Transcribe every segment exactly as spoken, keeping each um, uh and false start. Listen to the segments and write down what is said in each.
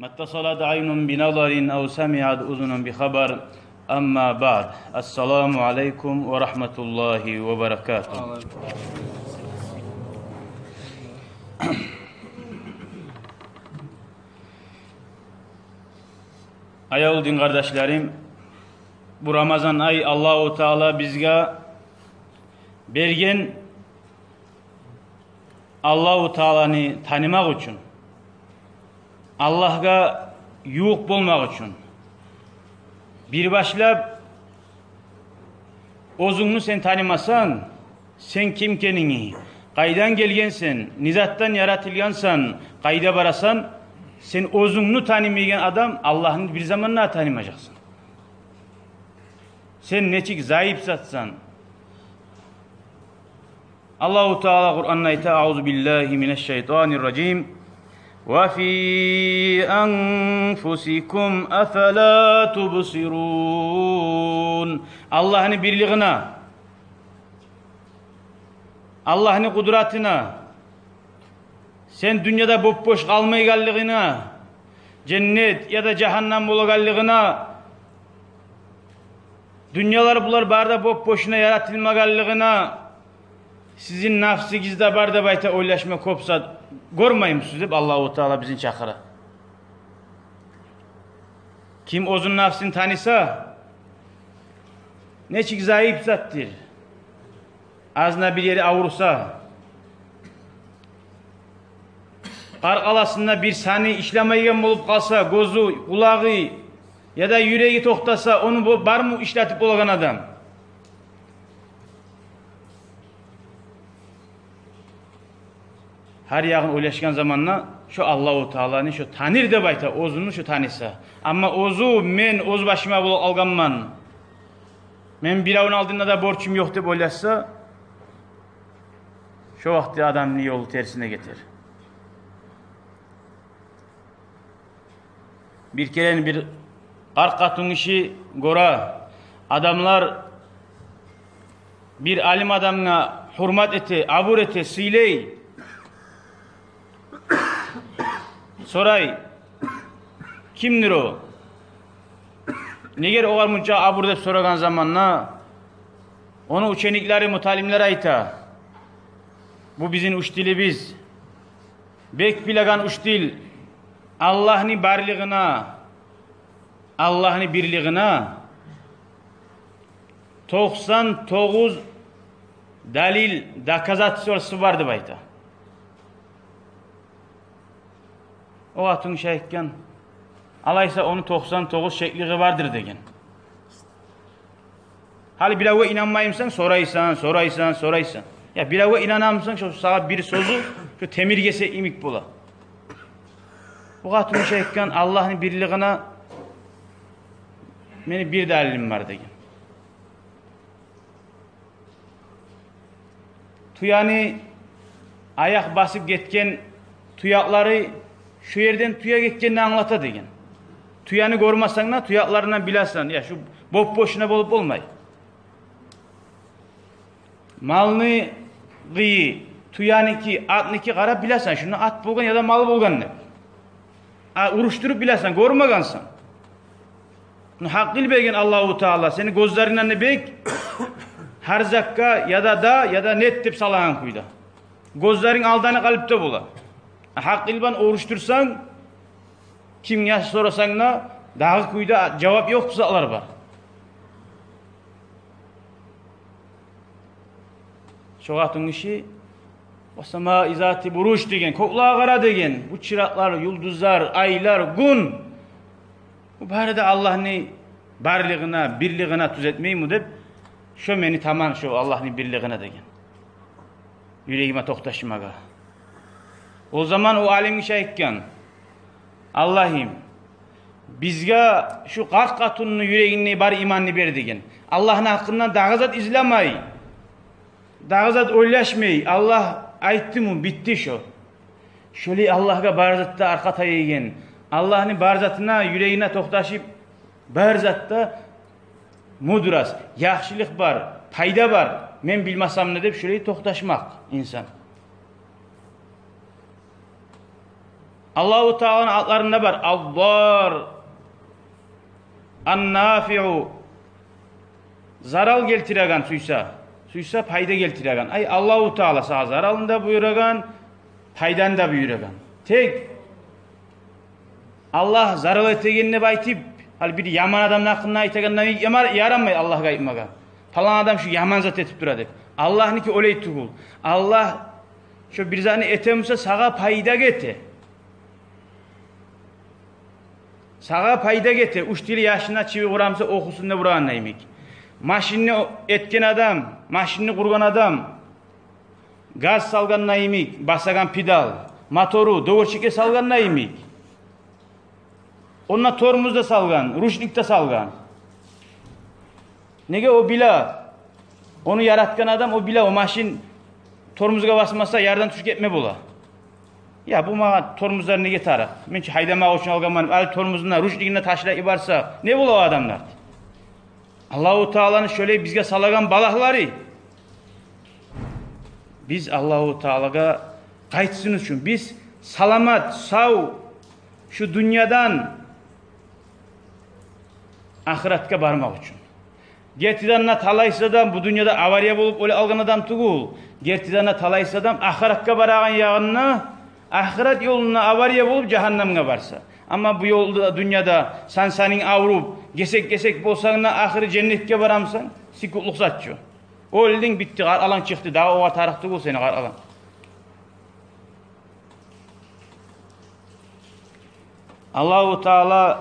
ما اتصلت عين بنظر أو سمعت أذن بخبر. أما بعد. السلام عليكم ورحمة الله وبركاته. Аявлу дин къардашларым, бу Рамазан ай Аллагьу Таала бизге берген Аллагьу Тааланы танымакъ учун, Аллагьгъа ювукъ болмакъ учун. Бир башлап, оьзюнгню сен танымасанг, сен ким экенингни, къайдан гелгенсен, не затдан яратылгъансан, къайда барасан, сен оьзюнгню танымайгъан адам Аллагьны бир заманда танымажакъсан. Сен нечик заип затсан. Аллагьу Таала Къуранда айта: أعوذ بالله من الشيطان الرجيم. وفي أنفسكم أفلا تبصرون. Аллагьны бирлигине, Аллагьны къудратына, сен дюньяда боп-бош къалмайгъанлыгъына, женнет яда жагьаннам болагъанлыгъына, дюньялар булар бары да боп-бошуна яратылмагъанлыгъына, сизин нафсигизде бар деп айта ойлашма кёп зат, гёрмеймисиз деп Аллагьу Таала бизин чакъыра. Ким оьзюню нафсын таныса, нечик заип затдыр. Азына бир ери авруса, къаркъарасында бир саны ишлемейген болуп къалса, гёзю, къулагъы яда юреги токътаса, ону бо-, бармы ишлетип болагъан адам? Гьар ягъын ойлашгъан заманда шо Аллагьу Тааланы шо таныйыр деп айта, оьзюню шо таныса. Амма оьзю, мен оьз башыма болуп алгъанман, мен биревню алдында да борчум ёкъ деп ойлашса, шо вакъти адамны ёлу терсине гетер. Бир керен бир къарт къатынгиши гёре, адамлар бир алим адамгъа гьюрмет эте, абур эте, сыйлай. Сорай: «Кимдир о? Негер огъар мунча абур?» — деп сорагъан заманда, ону учениклери, муталимлер айта: «Бу бизин учителибиз. Бек билеген учитель. Аллагьны барлыгъына, Аллагьны бирлигине токъсан тогъуз далил, доказательствосу бар», — деп айта. О къатынгиши айтгъан: «Алайса, ону токъсан тогъуз шеклиги бардыр», — деген. Гьали биревге инанмаймысан, сорайсан, сорайсан, сорайсан. Я биревге инанамысан, шо сагъа бир сёзю шо темир гесек йимик бола. О къатынгиши айтгъан: «Аллагьны бирлигине мени бир далилим бар», — деген. Тюени аякъ басып гетген туякълары шо ерден тюе гетгенни англата деген. Тюени гёрмесенг де, туякъларындан билесен, я шу боп-бошуна болуп болмай. Малны къыйы, тюеники, атныки, къарап билесен, шунда ат болгъан яда мал болгъан деп. А урушдуруп билесен, гёрмегенсен. Гьакъыл берген Аллагьу Таала, сени гёзлерингден де бек, гьар затгъа яда да, яда нет деп салагъан кюйде. Гёзлеринг алданып къалып да бола. Гьакъыл булан урушдурсанг, кимге сорасанг да, дагъы кюйде жавап ёкъ затлар бар. Шо къатынгиши: «والسماء ذات البروج», — деген, кёклеге къара деген, бу чыракълар, юлдузлар, айлар, гюн, бу бары да Аллагьны барлыгъына, бирлигине тюзетмейми деп, шо мени таман, шо Аллагьны бирлигине деген, юрегиме токъташмагъа. О заман о алим гиши айтгъан: «Аллагьым, бизге шу къарт къатынны юрегинде бар иманны бер», — деген. Аллагьны гьакъындан дагъы зат излемей, дагъы зат ойлашмай, Аллагь айтдымы, битди шо. Шолай Аллагьгъа бар затда аркъа таяйгъан, Аллагьны бар затына юрегине токъташып, бар затда мудрость, яхшылыкъ бар, пайда бар, мен билмесем де деп, шолай токъташмакъ инсан. Аллагьу Тааланы атларында бар: Аллар, Аннафиу, зарал гелтиреген, сюйсе, сюйсе пайда гелтиреген. Ай, Аллагьу Таала сагъа заралны да буюрагъан, пайданы да буюрагъан. Тек Аллагь зарал этеген деп айтып, гьали бир яман адамны гьакъында айтагъанда яма-, ярамай Аллагьгъа айтмагъа: «Палан адам шу яман зат этип тура», – деп. Аллагьныки олай тюгюл. Аллагь шо бир затны этемсе, сагъа пайда гете. Сагъа пайда гете. Уьч тили яшына чиви къурамса, охусун деп урагъанда йимик. Машинни этген адам, машинни къургъан адам газ салгъанда йимик, басагъан педал, мотору дёгерчикге салгъанда йимик. Онда тормоз да салгъан, ручник де салгъан. Неге? О биле. Ону яратгъан адам о биле, о машин тормозгъа басмаса, ярдан тюшюп гетме бола. Я, бу магъа тормозлар неге тарыкъ? Мен чи гьайдамакъ учун алгъанман, гьали тормозун да, ручнигин де ташлап йиберсе, не бола о адамлар? Аллагьу Тааланы шолай бизге салагъан балагьлары. Биз Аллагьу Таалагъа къайтсын учун, биз саламат, сав, шу дюньядан ахыратгъа бармакъ учун. Гертиден де, талайсыз адам бу дюньяда авария болуп оьле къалгъан адам тюгюл. Гертиден де, талайсыз адам ахыратгъа барагъан ягъында, ахырат ёлунда авария болуп жагьаннемге барса. Амма бу ёлда, дюньяда сен, сенинг авруп, гесек-гесек болсанг да, ахыры женнетге барамысан? Секунтлукъ зат чы. Оьлдюнг, битди, къаркъаранг чыкъды, дагъы огъар тарыкъ тюгюл сени къаркъаранг. Аллагьу Таала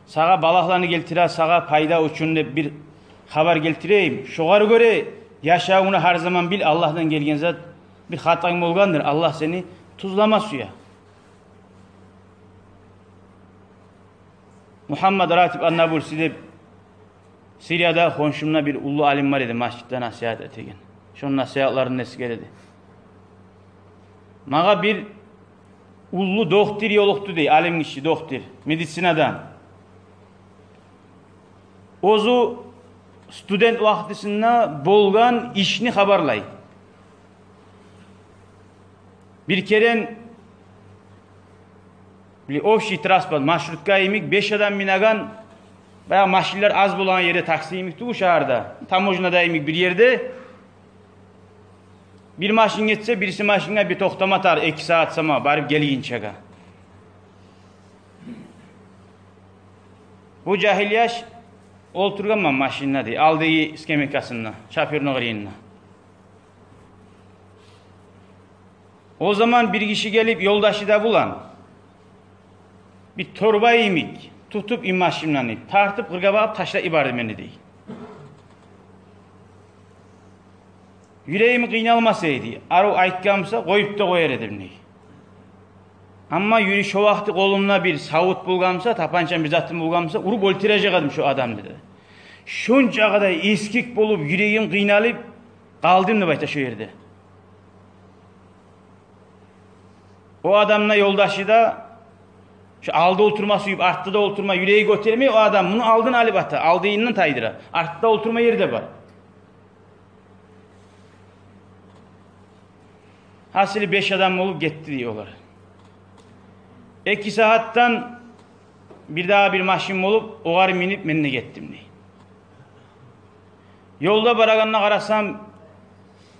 сагъа балагьланы гелтире, сагъа пайда учун деп бир хабар гелтирейим. Шогъар гёре яшавунгда гьар заман бил, Аллагьдан гелген зат, бир хатанг болгъандыр, Аллагь сени тюзлеме сюе. Мугьаммад Ратиб ан-Набулси деп Сирияда хоншумда бир уллу алим бар эди, межитде насигьат этеген. Шону насигьатларын эсгере эди. Магъа бир уллу дохтур ёлукъду дей, алим гиши, дохтур, медицинадан. Оьзю студент вакътисинде болгъан ишни хабарлай. Бир керен бир общий транспорт, маршрутка йимик, беш адам минеген, баягъы машинлер аз болагъан ерде, такси йимик тюгюл шагьарда, таможняда йимик бир ерде. Бир машин гетсе, бириси машинге бир токътама тарыкъ, эки сагьат сама барып гелгинчеге. Бу жагьил яш олтургъанман машинде дей, алдагъы скамейкасында, шофёрну къырыйында. О заман бир гиши гелип, ёлдашы да булан, бир торба йимик тутуп, машиндан тартып, къыргъа багъып ташлап йиберди мени дей. Юрегим къыйналмаса эди, арив айтгъан буса, къоюп да къояр эдим дей. Амма юрюй, шо вакъти къолумда бир савут болгъан буса, тапанчам, бир затым болгъан буса, уруп оьлтюрежек эдим шо адамны дей. Шонча къадар эсгик болуп, юрегим къыйналып къалдым деп айта шо ерде. О адам да, ёлдашы да, шо алда олтурма сюйюп, артда да олтурма юреги гётермей, о адам муну алдын алып ата, алдындан тайдыра. Артда олтурма ер де бар. Гьасили, беш адам болуп гетди дей олар. Эки сагьатдан бир дагъы бир машин болуп, огъар минип, мен де гетдим дей. Ёлда барагъанда къарасам,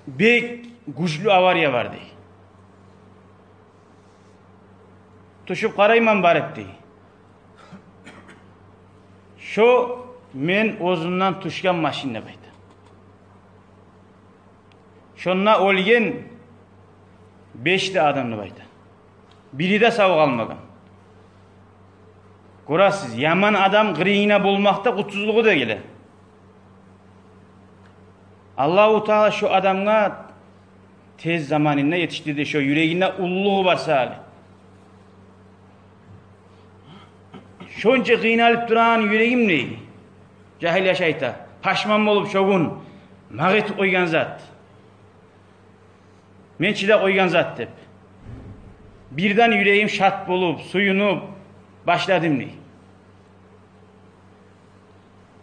бек гючлю авария бар дей. Тюшюп къарайман барып дей. Шо мен оьзюмден тюшген машин деп айта. Шонда оьлген беш де адам деп айта. Бири де сав къалмагъан. Гёресиз, яман адам къырыйында болмакъда къутсузлугъу да геле. Аллагьу Таала шо адамгъа тез заманында етишдирди, шо юрегинде уллулугъу бар саялы. Шонча къыйналып турагъан юрегим дей, жагьил яш айта, пашман болуп шо гюн магъа этип къойгъан зат, мен чыдап къойгъан зат деп. Бирден юрегим шат болуп, сююнюп башладым дей.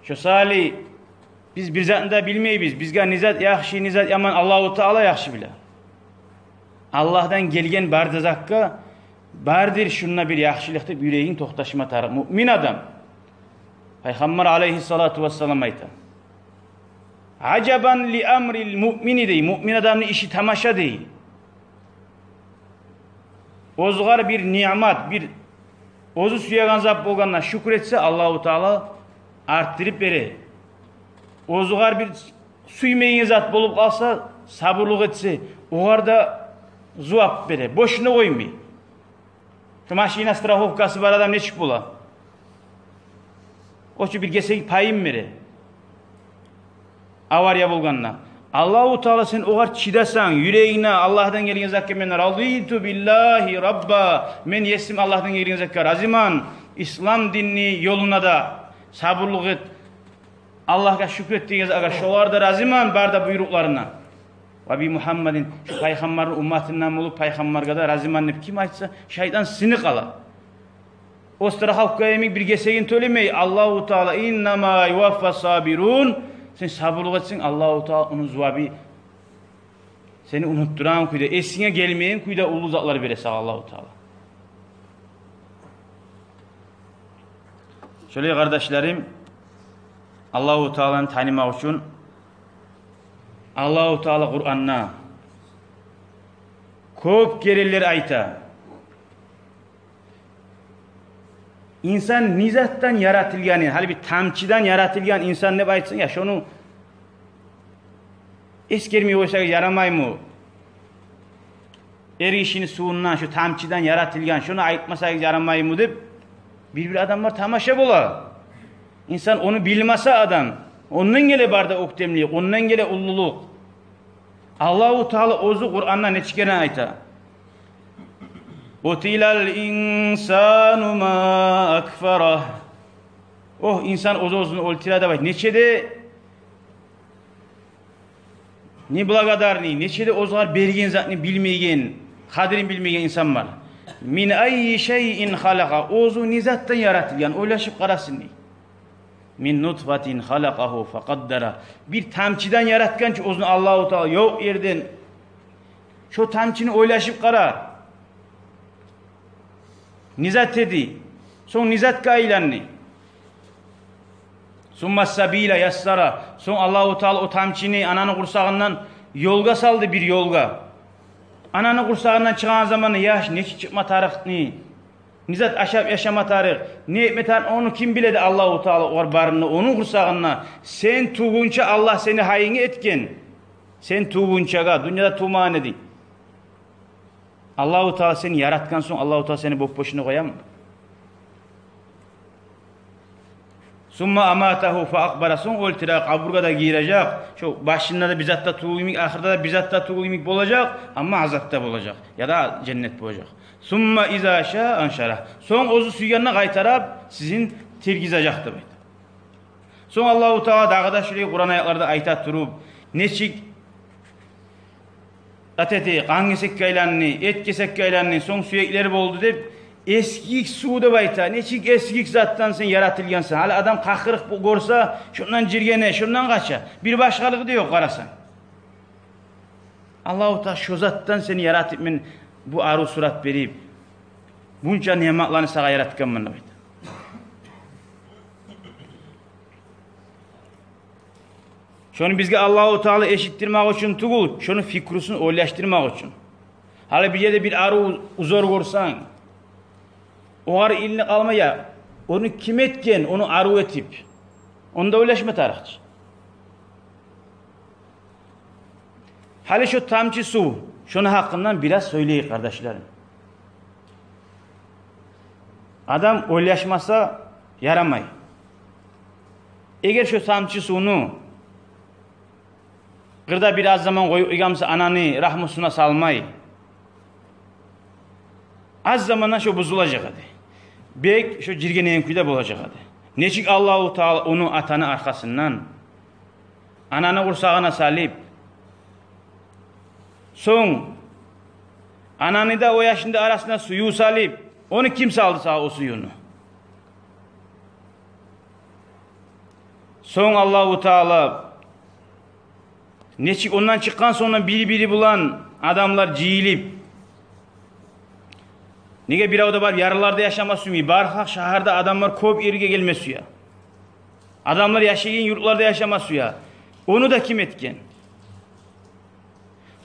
Шо саялы биз бир затны да билмейбиз. Бизге не зат яхшы, не зат яман Аллагьу Таала яхшы биле. Аллагьдан гелген бары да затгъа Бардыр шунда бир яхшылыкъ деп юрегинг токъташма тарыкъ муъмин адам. Пайхаммар алайгьиссалату вассалам айта: «Ажабан ли амрил муъмини», — дей. Муъмин адамны иши тамаша, дей. Оьзюгер бир ниъмат, бир оьзю сюеген зат болгъанда шюкюр этсе, Аллагьу Таала артдырып бере. Оьзюгер бир сюймейген зат болуп къалса, сабурлукъ этсе, огъар да зувап бере. Бошуна къоймай. Шу машина страховкасы бар адам нечик бола? О чу бир гесек пайым бере. Авария болгъанда. Аллагьу Таала, сен огъар чыдасанг, юрегингде Аллагьдан гелген затгъа мен «Радиту биллагьи рабба», мен Есим Аллагьдан гелген затгъа разиман, ислам динни ёлуна да сабурлукъ эт, Аллагьгъа шюкюр эт деген, агъар шолагъа да разиман, бары да буйрукъларына. «Ва би Мугьаммадин», шу пайхаммарны умматындан болуп, пайхаммаргъа да разиман деп ким айтса, шайтан сынып къала. О страховка йимик бир гесегин тёлемей, Аллагьу Таала: «Иннама юваффас сабирун». Сен сабурлукъ этсенг, Аллагьу Таала ону зувабы сени унутдурагъан кюйде, эсинге гелмейген кюйде уллу затлар бере сагъа Аллагьу Таала. Шолай, къардашларым, Аллагьу Тааланы танымакъ учун Аллагьу Таала Къуранда кёп керенлер айта. Инсан не затдан яратылгъанын, гьали бир тамчыдан яратылгъан инсан деп айтсанг, я шону эсгермей къойсагъыз ярамаймы? Эргишини сувундан, шу тамчыдан яратылгъан, шону айтмасагъыз ярамаймы деп, бир-бир адамлар тамаша бола. Инсан ону билмесе адам, ондан геле бары да оьктемлик, ондан геле уллулукъ. Аллагьу Таала оьзю Къуранда нече керен айта: «Къутилал инсану ма акфарагь». Огь, инсан оьз-оьзюн оьлтюре деп айта. Нече де неблагодарный, нече де оьзюне берген затны билмейген, къадирин билмейген инсан бар. «Мин аййи шайин халакъагь». Оьзю не затдан яратылгъан, ойлашып къарасын дей. «Мин нутфатин халакъагьу факъаддара». Бир тамчыдан яратгъан чы оьзюн Аллагьу Таала ёкъ ерден. Шо тамчыны ойлашып къара. Не зат эди? Сонг не затгъа айланды? «Сумма сабила яссара». Сонг Аллагьу Таала о тамчыны ананы къурсагъындан ёлгъа салды, бир ёлгъа. Ананы къурсагъындан чыгъагъан заманда яш нечик чыкъма тарыкъны, не зат ашап яшама тарыкъ, не этме тарыкъ, ону ким биледи? Аллагьу Таала огъар барын да, ону къурсагъында сен тувгъунча Аллагь сени гьайынгны этген. Сен тувгъунчагъа, дюньяда тувмагъан эдинг. Аллагьу Таала сени яратгъан сонг, Аллагьу Таала сени боп-бошуна къоямы? «Сумма аматагьу фа акъбара». Сонг оьлтюрежек, къабургъа да гирежек. Шо башында да бир зат да тюгюл йимик, ахырда да бир зат да тюгюл йимик болажакъ, амма азапда болажакъ, яда женнет болажакъ. «Сумма иза шаа аншарагь». Сонг оьзю сюйгенде къайтарып сизин тиргизежек деп айта. Сонг Аллагьу Таала дагъы да шулай Къуран аятларда айта туруп, нечик зат эди, къан гесекге айланды, эт гесекге айланды, сонг сюеклер болду деп, эсгик сув деп айта. Нечик эсгик затдан сен яратылгъансан. Гьали адам къакъырыкъ гёрсе, шондан жиргене, шондан къача. Бир башгъалыгъы да ёкъ, къарасанг. Аллагьу Таала шо затдан сени яратып, мен бу арив сурат берип, бунча ниъматланы сагъа яратгъанман деп айта. Шону бизге Аллагьу Таала эшитдирмакъ учун тюгюл, шону фикрусун ойлашдырмакъ учун. Гьали бир ерде бир арив узор гёрсенг, огъар илинип къалма, я ону ким этген, ону арив этип, ону да ойлашма тарыкъ чы. Гьали шо тамчы сув, шону гьакъындан бираз сёйлейик, къардашларым. Адам ойлашмаса ярамай. Эгер шо тамчы сувну къырда бир аз заман къоюп къойгъан буса, ананы рагьмусуна салмай, аз замандан шо бузулажакъ эди. Бек шо жиргенеген кюйде болажакъ эди. Нечик Аллагьу Таала ону атаны аркъасындан ананы къурсагъына салып, сонг ананы да, о яшны да арасына сююв салып, ону ким салды сагъа, о сюювню? Сонг Аллагьу Таала нечик ондан чыкъгъан сонг да бири-бири булан адамлар жыйылып, Неге бирев де барып ярлыларда яшама сюймей, бархакъ шагьарда адамлар кёп ерге гелме сюе. Адамлар яшайгъан юртларда яшама сюе. Ону да ким этген?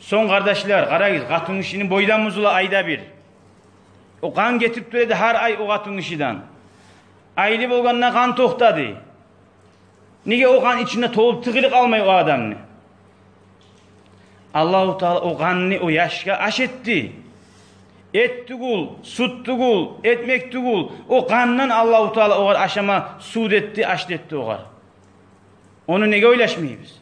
Сонг, къардашлар, къарагъыз, къатынгишини бойдан бузула айда бир. О къан гетип тура эди гьар ай о къатынгишиден. Айлы болгъанда къан токътады. Неге о къан ичинде толуп тыгъылып къалмай о адамны? Аллагьу Таала о къанны о яшгъа аш этди. Эт тюгюл, сют тюгюл, экмек тюгюл, о къандан Аллагьу Таала огъар ашама сют этди, аш этди огъар. Ону неге ойлашмайбыз?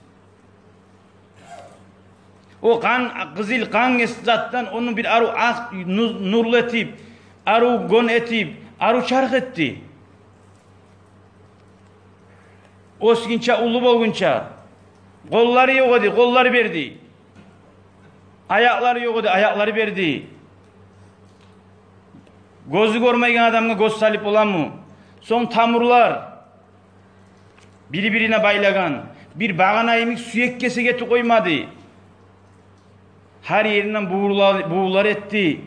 О къан, къызыл къан гес затдан ону бир арив акъ нур-, нурлу этип, арив гён этип, арив чарх этди. Оьсгюнче, уллу болгъунча, къоллары ёкъ эди, къоллар берди. Аякълары ёкъ эди, аякълар берди. Гёзю гёрмейген адамгъа гёз салып боламы? Сонг тамурлар, бири-бирине байлагъан, бир багъана йимик сюек гесек этип къоймады. Гьар еринден бувулар, бувулар этди.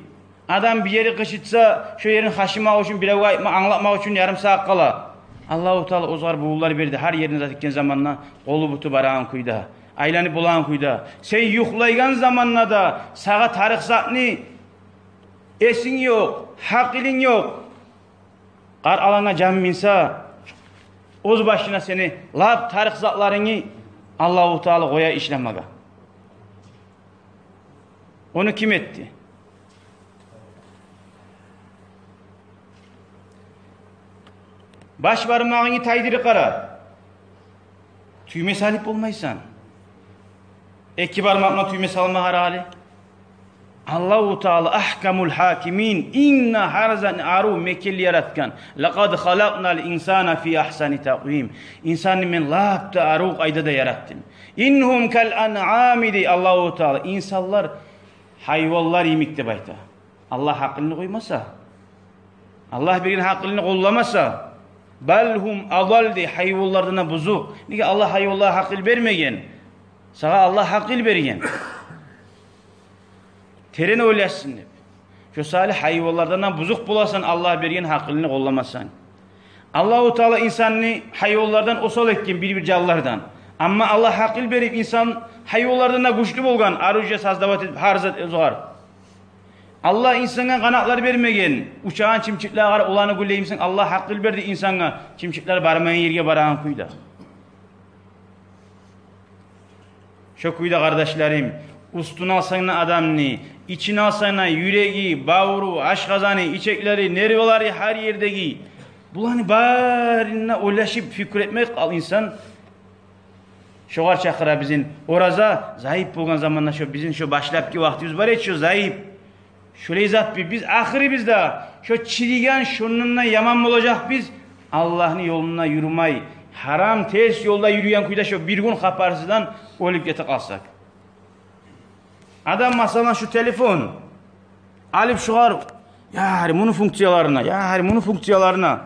Адам бир ери къычытса, шо ерин хашымакъ учун, биревге айтма, англатмакъ учун ярым сагьат къала. Аллагьу Таала огъар бувулар берди. Гьар ерине зат этген заманда къолу-буту барагъан кюйде, айланып болагъан кюйде. Сен юхлайгъан заманда да сагъа тарыкъ затны эсинг ёкъ, гьакъылынг ёкъ. Къаркъарангъа жан минсе, оьз башына сени лап тарыкъ затларынгны Аллагьу Таала къоя ишлемеге. Ону ким этди? Баш бармагъынгны тайдырып къара. Тюйме салып болмайсан. Эки бармакъ булан тюйме салма къара гьали. Аллагьу Таала ахкамул хакимин, инг де гьар затны арив, мекенли яратгъан. Лакъад халакънал инсана фи ахсани такъвим. Инсанны мен лап да арив къайдада яратдым. Иннагьум кал анъами, дей Аллагьу Таала. Инсанлар гьайванлар йимик деп айта. Аллагь гьакъылны къоймаса, Аллагь берген гьакъылны къолламаса, бал гьум адалл, дей, гьайванлардан да бузукъ. Неге Аллагь гьайванлагъа гьакъыл бермеген? Сагъа Аллагь гьакъыл берген, терен ойлашсын деп. Шо саялы гьайванлардан да бузукъ боласан, Аллагь берген гьакъылны къолламасанг. Аллагьу Таала инсанны гьайванлардан осал этген, бир-бир жанлардан. Амма Аллагь гьакъыл берип, инсан гьайванлардан да гючлю болгъан, оружие создавать этип, гьар зат оьзюгер. Аллагь инсангъа къанатлар бермеген, учагъан чымчыкълагъа къарап, оланы гюллеймисен, Аллагь гьакъыл берди инсангъа, чымчыкълар бармайгъан ерге барагъан кюйде. Шо кюйде, къардашларым, уьстюн алсанг да адамны, ичин алсанг да, юреги, бавуру, ашкъазаны, ичеклери, нервалары, гьар ердеги, буланы барын да ойлашып, фикру этмек къал инсан. Шогъар чакъыра бизин ораза. Зайып болгъан заманда, шо бизин шо башлапгъы вакътибиз бар эди, шо зайып. Шолай зат би-, биз ахырыбызда шо чириген, шондан да яман болажакъбыз, Аллагьны ёлунда юрюмей, гьарам, терс ёлда юрюген кюйде шо бир гюн хабарсыздан оьлюп гетип къалсакъ. Адам, масала, шу телефон алып шугъар, я гьари муну функцияларына, я гьари муну функцияларына.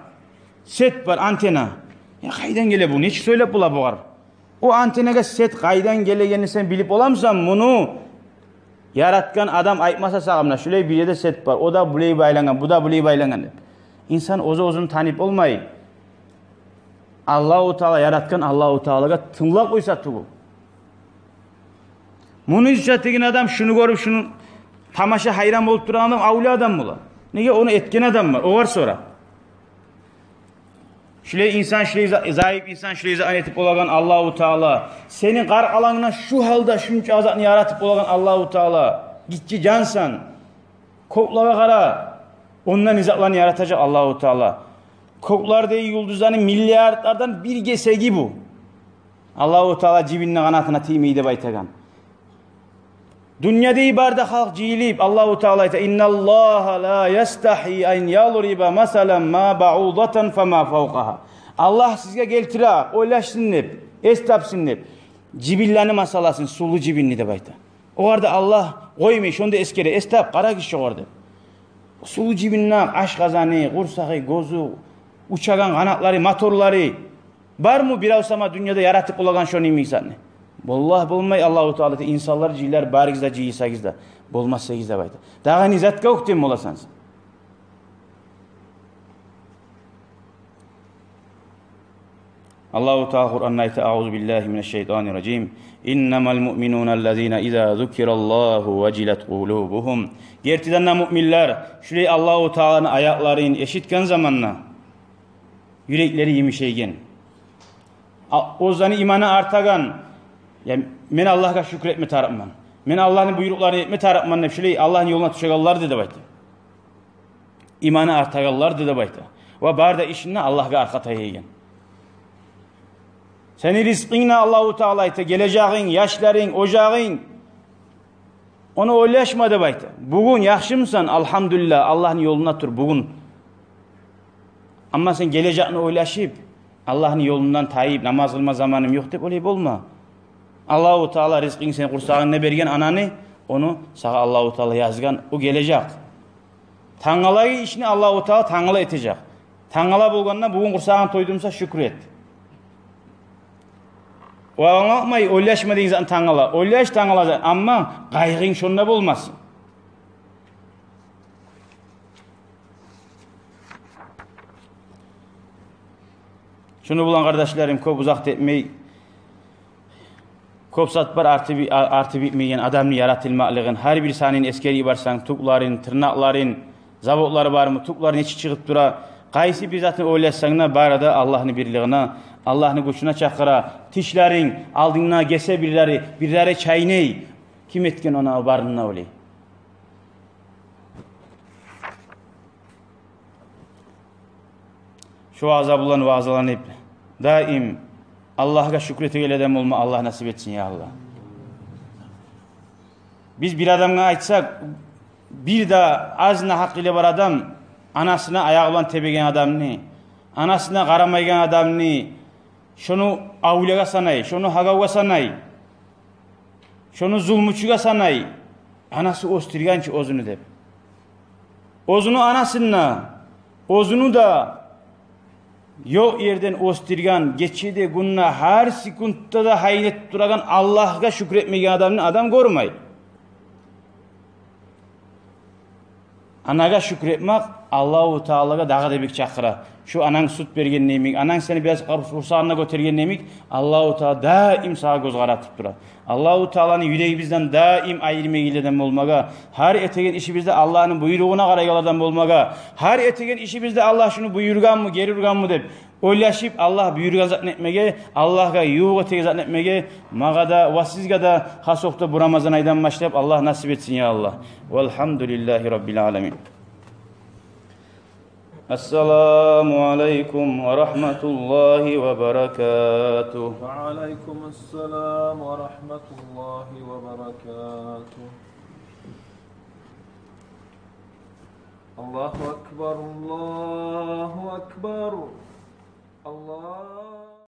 Сет бар, антенна. Я къайдан геле бу? Нечик сёйлеп бола бугъар? О антеннагъа сет къайдан гелегенин сен билип боламысан? Муну яратгъан адам айтмаса сагъа, муна шулай бир ерде сет бар, о да булай байлангъан, бу да булай байлангъан деп. Инсан оьзю оьзюн танып болмай. Аллагьу Таала яратгъан Аллагьу Таалагъа тынглап къойса тюгюл. Муну ичиндеги адам шуну гёрюп, шуну тамаша, гьайран болуп турагъан адам авлия адам бола. Неге, ону этген адам бар, огъар сора. Шулай инсан, шулай за-, зайып инсан, шулай затны этип болагъан Аллагьу Таала. Сени къаркъарангда шу гьалда шунча затны яратып болагъан Аллагьу Таала. Гиччи жансан. Кёклеге къара. Онда не затланы яратажакъ Аллагьу Таала. Кёклердеги юлдузланы миллиардлардан бир гесеги бу. Аллагьу Таала жибинни къанатына тиймей деп айтагъан. Дюньяда бары да халкъ жыйылып, Аллагьу Таала айта: «Инналлагьа ла ястагьйи ан язриба масалан ма баъудатан фама фавкъагьа». Аллагь сизге гелтире, ойлашсын деп, эс тапсын деп, жибинлени масаласын, сулу жибинни деп айта. Огъар да Аллагь къоймай, шону да эсгере, эс тап, къара гиши огъар деп. Сулу жибинни ашкъазаны, къурсагъы, гёзю, учагъан къанатлары, моторлары. Бармы бирев сама дюньяда яратып болагъан шону йимик затны? Валлагь, болмай. Аллагьу Таала айта: «Инсанлар, жинлер, барыгъыз да жыйылсагъыз да, болмасагъыз да», — деп айта. Дагъы не затгъа оьктем боласан сен? Аллагьу Таала Къуранда айта: «Аузу биллагьи минаш-шайтанир-ражим. Иннамал муъминуна аллазина иза зукираллагьу важилат къулубугьум». Гертиден де муъминлер шулай Аллагьу Тааланы аятларын эшитген заманда юреклери йымышайгъан. А, оьзлени иманы артагъан. Я, мен Аллагьгъа шюкюр этме тарыкъман. Мен Аллагьны буйрукъларын этме тарыкъман деп, шулай Аллагьны ёлуна тюшегенлер де деп айта. Иманы артагъанлар да деп айта. Ва бары да ишинде Аллагьгъа аркъа таяйгъан. Сени ризкъынгны Аллагьу Таала айта, гележегинг, яшларынг, ожагъынг. Ону ойлашма деп айта. Бугюн яхшымысан? Алгьамдулиллагь, Аллагьны ёлунда тур бугюн. Амма сен гележекни ойлашып, Аллагьны ёлундан тайып, намаз къылма заманым ёкъ деп олай болма. Аллагьу Таала ризкъынгны сени къурсагъынгда берген ананы, ону сагъа Аллагьу Таала язгъан, о гележек. Тангала ишни Аллагьу Таала тангала этежек. Тангала болгъанда, бугюн къурсагъынг тойдумуса, шюкюр эт. О англамай, ойлашма деген затны тангала. Ойлаш тангала затны, амма къайгъынг шонда болмасын. Шуну булан, къардашларым, кёп узакъ да этмей, кёп зат бар арты би-, а-, арты битмейген адамны яратылмакълыгъын, гьар бир санын эсгерип барсанг, тюклерин, тырнакъларын, заводлары бармы, тюклери нечик чыгъып тура, къайсы бир затын ойлашсанг да, бары да Аллагьны бирлигине, Аллагьны гючюне чакъыра. Тишлеринг алдынгда гесе, бирлери, бирлери чайнай. Ким этген ону барын да, олай. Шу ваъза булан ваъзаланып, даим Аллагьгъа шюкюр этеген адам болма Аллагь насип этсин, я Аллагь. Биз бир адамгъа айтсакъ, бир де аз нагьакъ гьакъы бар адам, анасына аягъы булан тебеген адамны, анасына къарамайгъан адамны, шону авлиягъа санай, шону гьагавгъа санай. Шону зулмучугъа санай, анасы оьсдюрген чи оьзюню деп. Оьзюню анасын да, оьзюню де ёкъ ерден оьсдюрген, гече де, гюн де, гьар секундда да гьайын этип турагъан, Аллагьгъа шюкюр этмейген адамны адам гёрмей. Анагъа шюкюр этмек Аллагьу Таалагъа дагъы да бек чакъыра. Шу ананг сют берген йимик, ананг сени бираз къур-, къурсагъында гётерген йимик, Аллагьу Таала даим сагъа гёз къаратып тура. Аллагьу Тааланы юрегибизден даим айырмайгъанлардан болмагъа, гьар этеген ишибизде Аллагьны буйругъуна къарайгъанлардан болмагъа, гьар этеген ишибизде Аллагь шуну буюргъанмы, гери ургъанмы деп ойлашып, Аллагь буюргъан затны этмеге, Аллагьгъа ювукъ этеген затны этмеге, магъа да ва сизге де, хас окъда бу Рамазан айдан башлап, Аллагь насип этсин, я Аллагь. Валгьамдулиллагьи раббил аламин. Ассаламу алайкум ва рагьматуллагьи ва баракатугь. وعليكم السلام ورحمة الله وبركاته. الله أكبر، الله أكبر. الله